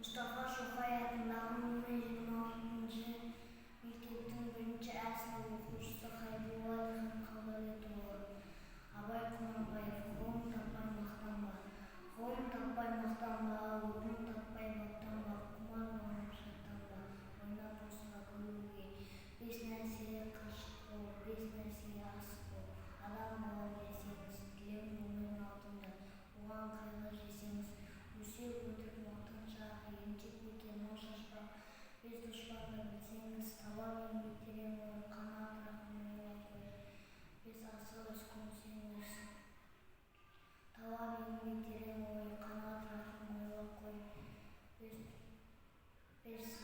Мұстафа Шоқай атындағы нөмір 26-шы мектептің бірінші А сынып оқушысы Хайбулла Әлихан Қалдәулетұлы. Абай Құнанбаев. «Ғылым таппай мақтанба, ғылым таппай мақтанба, орын таппай баптанба, құмар болып шаттанба, ойнап босқа күлуге. Бес нәрсеге қашық бол, бес нәрсеге асық бол, адам болам десеңіз. Кілең өмірдің алдында, оған қайғы жесеңіз. Өсек, өтірік, мақтаншақ, еріншек бетке мал шашпақ. Бес дұшпанды білсеңіз: талап, еңбек, терең ой, қанағат, рақым, ойлап қой. Бес асыл іс көнсеңіз: талап, еңбек, терең ой, қанағат, рақым, ойлап қой. Бес